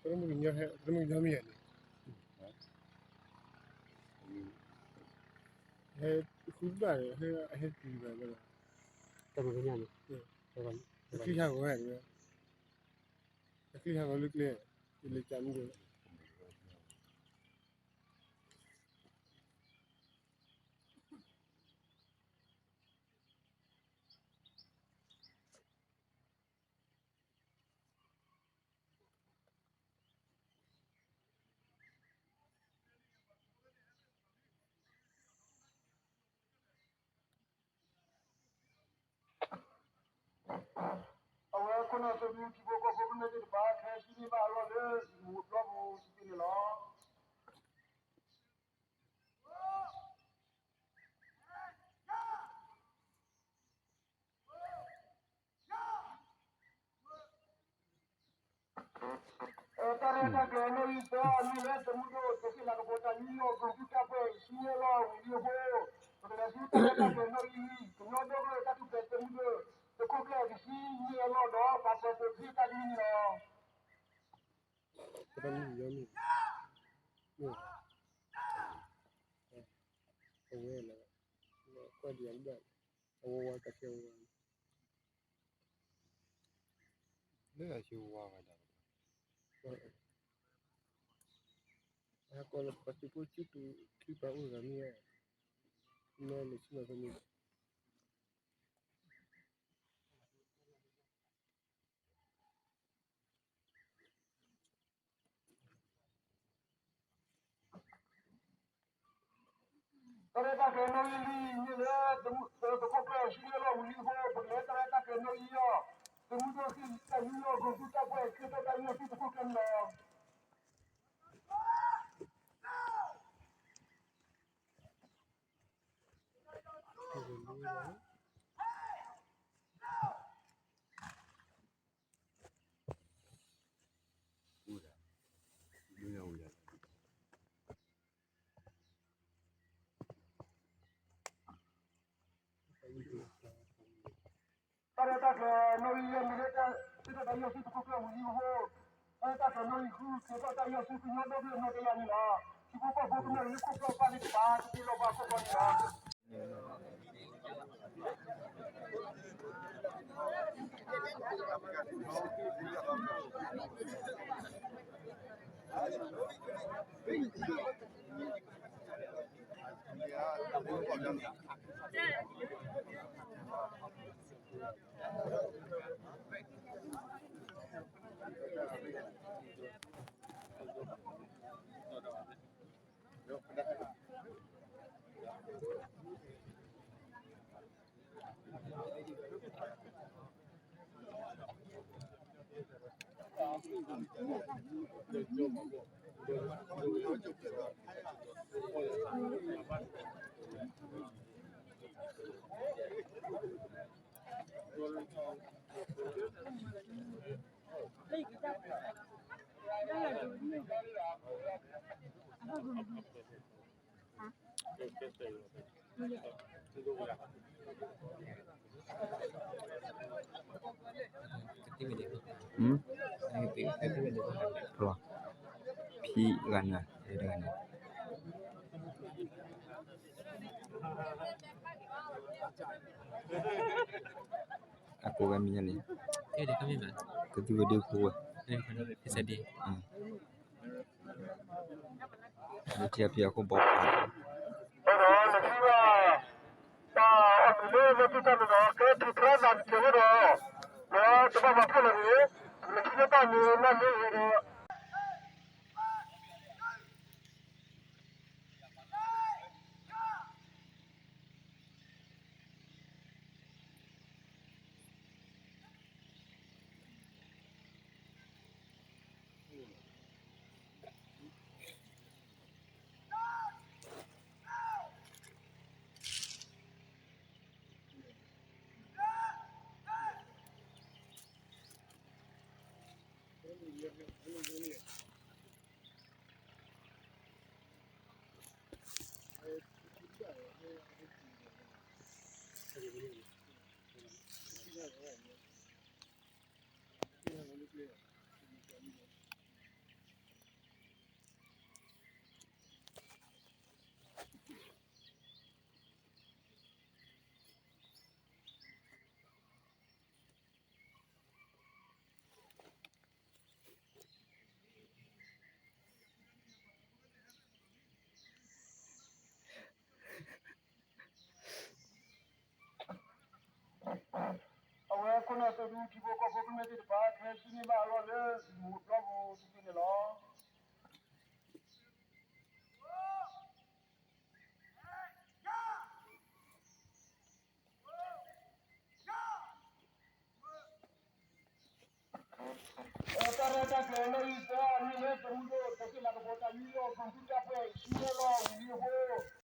တမ့ၢ်ကညီဟဲ တမ့ၢ်ကညီမ့ၢ်ဧါန့ၣ်, ဟဲဃုဘၣ်န့ၣ် ဟဲ အဟဲတုၤဘၣ်ဘၣ်, တမ့ၢ်ကညီန့ၣ်, အချံဟးဂီၤဝဲ, အချံဟးဂီၤလၢကျဲ, ယလဲၤကၢမ့ၢ် အဝဲခိၣ်နၢ်သၢမံၤ ထံဖိကီၢ်ဖိကမျၢၢ်သ့ၣ်တဖၣ် ခဲဆံန့ၢ်ဘၣ်အလီၢ်လၢ မူးဘျီပူၤစံးန့ၣ်လီၤ. တၢ်ရဲၣ်တၢ်ကျဲၤနီၣ်ဂံၢ်သၢ မ့ၢ်လၢ သုးမုၢ်ဒိၣ်တဆံလၢကဘီတၢ်ယူးယီၣ် ဂုာ်ကျုးတၢ်ပှဲၤ ဆံန့ၢ်အလီၢ်ဝံၤလံအဃိ, ပကလဲၤဆူတၢ်ရဲၣ်တၢ်ကျဲၤနီၣ်ဂံၢ် ကညီဒီကလုာ်တၢ်ထူၣ်ဖျဲးသုးမုၢ်ဒိၣ် သုးခိၣ်ကျၢၢ် ကဆံန့ၢ်အလီၢ်ဒီး ပာ်ဖှိၣ်သုးဖှံတၢ်တမံၤန့ၣ်လီၤ. တၢ်မံၤယီၤမ့ၢ် အဝဲလၢ ကွၢ်ဒံးအဘၣ် အဝဲဝါကဆှဲဝဲဝါ လၢအဆှဲဝဲဝါဝဲဒၣ် အဟဲကီၢ်လၢပှၤသုးဖိဆူၣ်တူာ်ခံပာ်အိၣ်ဂၤမ့ၢ်ဧါ, မ့ၢ်လၢဆူၣ်မးဖဲန့ၣ် တၢ်ရဲၣ်တၢ်ကျဲၤနီၣ်ဂံၢ်လွံၢ် မ့ၢ်လၢ သုးခိၣ်ကျၢၢ် ဆံန့ၢ်အလီၢ်ဝံၤလံအဃိ ပကလဲၤတၢ်ရဲၣ်တၢ်ကျဲၤနီၣ်ဂံၢ်အီၤ သုးမုၢ်ဒိၣ်ခံ တၢ်ယူးယီၣ် ဂုာ်ကျုးတၢ်ပှဲၤ ခ့ထီၣ်တၢ်ယူးယီၣ်သုးခိၣ်ကျၢၢ်န့ၣ်လီၤ. တၢ်ရဲၣ်တၢ်ကျဲၤနီၣ်ဂံၢ်ယဲၢ်မ့ၢ်လၢ ခ့ထီၣ်တၢ်ယူးယီၣ်သုးခိၣ်ကျၢၢ်ဝံၤလံအဃိ တၢ်ရဲၣ်တၢ်ကျဲၤနီၣ်ဂံၢ်ဃု ခ့ထီၣ်တၢ်ယူးယီၣ်သုးကညီဒီကလုာ်နီၢ်တယၢ်န့ၣ်လီၤ. ထံဖိကီၢ်ဖိကမျၢၢ်လၢခိၣ်ကျၢၢ်ပာ်သ့ၣ်တဖၣ် တသ့လီၤပာ်ခိၣ်ကျၢၢ်န့ၣ်လီၤ. ဖံဂၤန့ၣ် အကိးဂၤမံၤညါန့ၣ် ကသံၣ်ဝဲဒၣ်ဖိဝဲ လၢထံအဖံအခိၣ်ဘီ ဒီးနထံၣ်ဘၣ် တၢ်အီၣ်မ့ၤလၢလၢပျၢၤတၢ်န့ၣ်ဒီး ကဲထူးဖျဲးသးတကဲဝဲဒီး လၢတဘၣ်မၤဖှိၣ်လီၤန့ၣ် နထံၣ်လၢတၢ်မ့ၢ်လၢလၢဂ့ၤဒီး အဝဲခိၣ်နၢ်သုးဒူထံဖိကီၢ်ဖိကမျၢၢ်သ့ၣ်တဖၣ် ခဲဆူန့ၢ်ဘၣ်အလီၢ်လၢမူးပျီပူၤတက့ၢ်န့ၣ်လီၤ. တၢ်ရဲၣ်တၢ်ကျဲၤလၢအံၤ တၢ်မ့ၢ်လၢတမူဒိၣ် တၢ်က့ၢ်လၤကပီၤတၢ်ယူးယီၣ် ပူၤဒူတၢ်ပှဲၤ ဆူညါလီၤ ဝံၤလံအဃိ